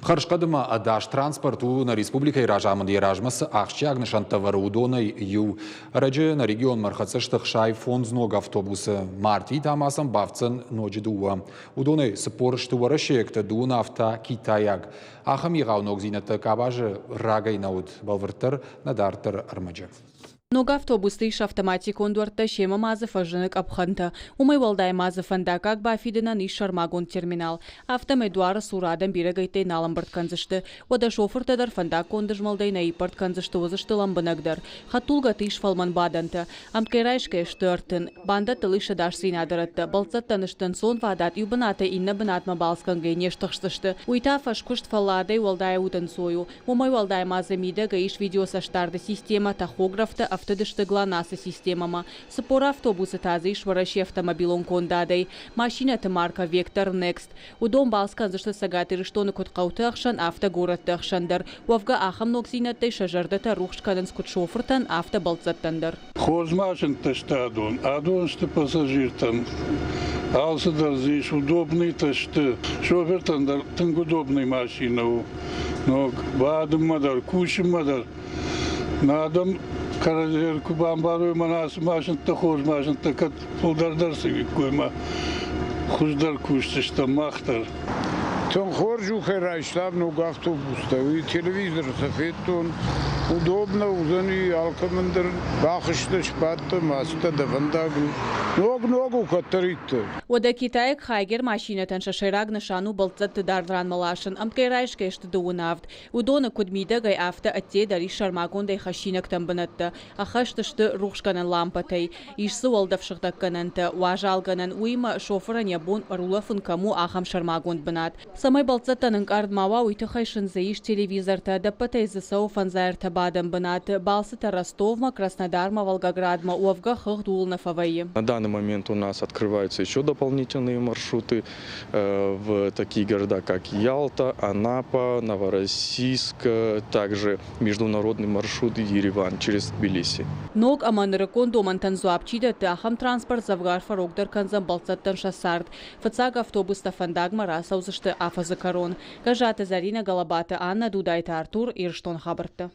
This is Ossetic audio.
Хӕрзхъӕд ӕмӕ ӕдас транспорт у нӕ республикӕйы разамынд йӕ размӕ цы ахсджиаг нысӕнттӕ ӕвӕры, уыдонӕй иу. Ӕрӕджы нӕ регионмӕ ӕрхӕццӕ сты 65 ног автобусы. Мартъийы та ма сӕм бафтдзӕн ноджы дыууӕ. Уыдонӕй 40 сты уӕрӕсейӕгтӕ, дыууын авд та китайаг. Ахӕм егъау ногдзинӕдтӕ къабазы рагӕй нӕ уыд, бӕлвырддӕр нӕ дарддӕры ӕрмӕджы. Ног автобусты ис автоматикон дуӕрттӕ, семӕ ма дзы фӕзыны къӕпхӕнтӕ. Уымӕй уӕлдай ма дзы фӕндаггаг бафидынӕн ис сӕрмагонд терминал. Афтӕмӕй дуары цур адӕм бирӕгӕйттӕй нал ӕмбырд кӕндзысты. Уӕдӕ шофыртӕ дӕр фӕндаггонды змӕлдӕй нӕ иппӕрд кӕндзысты, уыдзысты лӕмбынӕгдӕр. Хӕдтулгӕты ис фӕлмӕн бадӕнтӕ. Ӕмткӕй райсгӕ сты 30. Бандӕттыл ис ӕдасдзинады рӕттӕ. Бӕлццӕттӕн сты ӕнцонвадат, иу бынатӕй иннӕ бынатмӕ балцгӕнгӕ не стыхсдзысты. Уый та фӕскуыст фӕлладӕй уӕлдай удӕнцой у. Уымӕй уӕлдай ма дзы мидӕгӕй ис видеоцӕстдарды системӕ, тахографтӕ ӕфтыд сты ГЛОНАСС-ы системӕмӕ. 40 автобусы та дзы ис Уӕрӕсейы автомобилон кондадӕй. Машинӕты маркӕ «Вектор Next». Уыдон балц кӕндзысты Цӕгат Ирыстоны куыд хъӕуты ӕхсӕн, афтӕ горӕтты ӕхсӕн дӕр. Уӕвгӕ, ахӕм ногдзинӕдтӕй сӕ зӕрдӕтӕ рухс кӕнынц куыд шофыртӕн, афтӕ бӕлццӕттӕн дӕр. Хорз машинӕтӕ сты адон. Адон сты пассажиртӕн. Алцыдӕр дзы ис, удобныйтӕ сты. Шофертӕн дӕр тынг удобный машинӕ у. Ног бадынмӕ дӕр, кусынмӕ дӕр. Нӕ адӕм кӕрӕдзийӕн куы бамбарой, мӕнӕ ацы машинӕтӕ хорз машинӕтӕ кӕд фылдӕр дӕр цӕуиккой ӕмӕ хуыздӕр кусдзыстӕм мах дӕр. Тынг хорз у, кӕй райстам ног автобустӕ, уый телевизоры сӕ федтон. Удобно уыдзӕни алкӕмӕн дӕр. Бахызтӕ, сбадтӕ, мастӕ дӕ фӕндагыл. Ног ног у кӕддӕриддӕр. Уӕдӕ китайаг Хайгер машинӕтӕн сӕ сӕйраг нысан у бӕлццӕтты дард ранмӕ ласын. Ӕмткӕй райсгӕ сты дыууын авд. Уыдоны куыд мидӕгӕй, афтӕ ӕдде дӕр ис сӕрмагондӕй хӕссинӕгтӕн бынӕттӕ. Ӕххӕст сты рухсгӕнӕн лампӕтӕй. Ис дзы уӕлдӕфсыгъдӕггӕнӕнтӕ, уазалгӕнӕн, уыимӕ шофырӕн йӕ бон ӕрулӕфын кӕм у, ахӕм сӕрмагонд бынат. Цӕмӕй бӕлццӕттӕн ӕнкъард ма уа, уый тыххӕй сын дзы ис телевизортӕ, ӕдӕппӕтӕй дзы цӕуы фӕндзай ӕртӕ бадӕн бынаты. Балцытӕ Ростовмӕ, Краснодармӕ, Волгоградмӕ, уӕвгӕ хыгъд ууыл нӕ фӕвӕййы. На данный момент у нас открываются еще дополнительные маршруты в такие города, как Ялта, Анапа, Новороссийск, также международный маршрут Ереван через Тбилиси. Ног ӕмӕ нырыккон домӕнтӕн дзуапп чи дӕтты, ахӕм транспорт дзӕвгар фӕрогдӕр кӕндзӕн бӕлццӕттӕн сӕ цард. Фыццаг автобустӕ фӕндагмӕ рацӕудзысты афӕдзы кӕрон. Гӕззаты Зӕринӕ, Гӕлӕбаты Аннӕ, Дудайты Артур, Ирыстон хабӕрттӕ.